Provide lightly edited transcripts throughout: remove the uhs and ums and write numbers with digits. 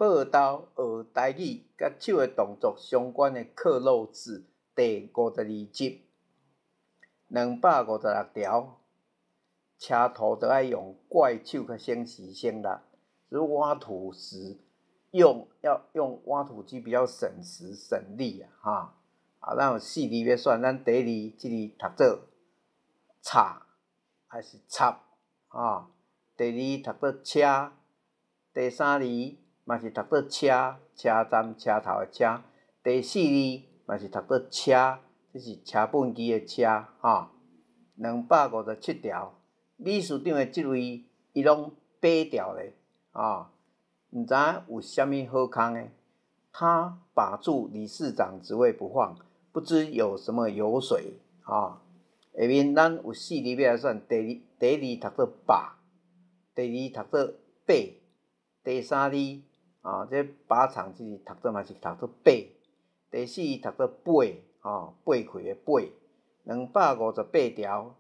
報道學台語佮手的動作相關的克漏字第52集，256條。車塗著愛用怪手較省時省力，就是挖土時要用挖土機比較省時省力啊！哈，啊，咱有四字欲選，咱第一字這字讀做插抑是插？啊，第二讀做車，第三字嘛是讀做車，車站車頭的車，第四字嘛是讀做車，這是車畚機的車，哈，257條。理事長的職位，伊攏掰掉咧，啊，毋知影有啥物好康的。他把住理事長職位不放，不知有什麼油水，啊。下面咱有四字欲來選，第一字讀做把，第二讀做八，第三字啊，這靶場這字讀做嘛是讀做八，第四字讀做八，吼，八開的八，258條。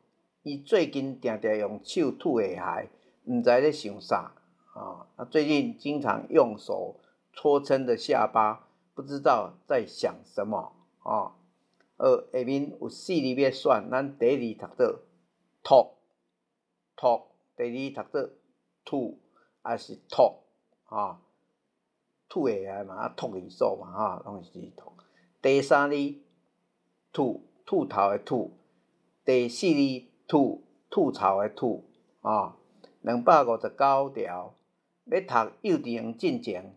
伊最近定定用手揬下頦，毋知咧想啥，啊！他最近經常用手搓撐著下巴，不知道在想什麼，啊！好，下面有四字欲選，咱第一字讀做托托，第二讀做吐，抑是托，啊？吐下來嘛，啊，托兒所嘛，哈，攏是托。第三字吐，吐頭的吐，第四字吐，吐槽的吐，啊，259條，欲讀幼稚園進前，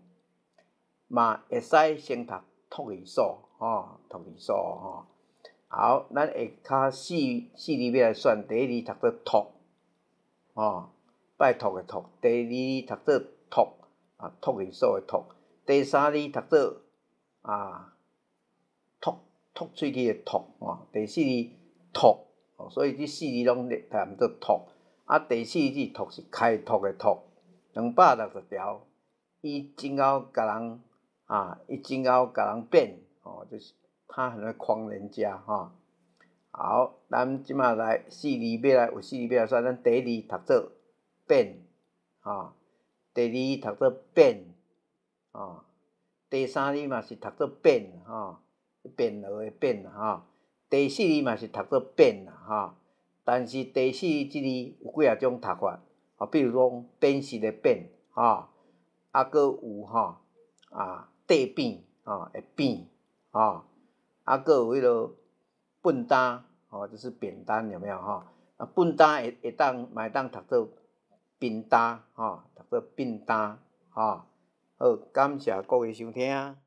嘛會使先讀托兒所，吼，托兒所，吼。好，咱下跤四四字欲來選，第一字讀做托，吼，拜託的託；第二字讀做托，啊，托兒所的托；第三字讀做啊，吐吐喙齒的吐，吼，第四字托。所以這四字攏讀做托，啊，第四字拓是開拓的拓，260條，伊真𠢕共人啊，伊真𠢕共人變，哦，就是他很會誆人家，吼。好，咱這馬來四字欲來有四字欲來選，咱第一字讀做變，吼，第二字讀做變，吼，第三字嘛是讀做變，吼，變落的變，吼。第四字嘛是讀做變啦，吼，但是第四這字有幾仔種讀法，吼，比如講變色的變，吼，啊，閣有吼啊，地變，吼，會變，吼，啊，閣有彼个笨擔，吼，就是扁擔有沒有吼？啊，笨擔會會當嘛會當讀做貧擔，吼，讀做貧擔，吼。好，感謝各位收聽。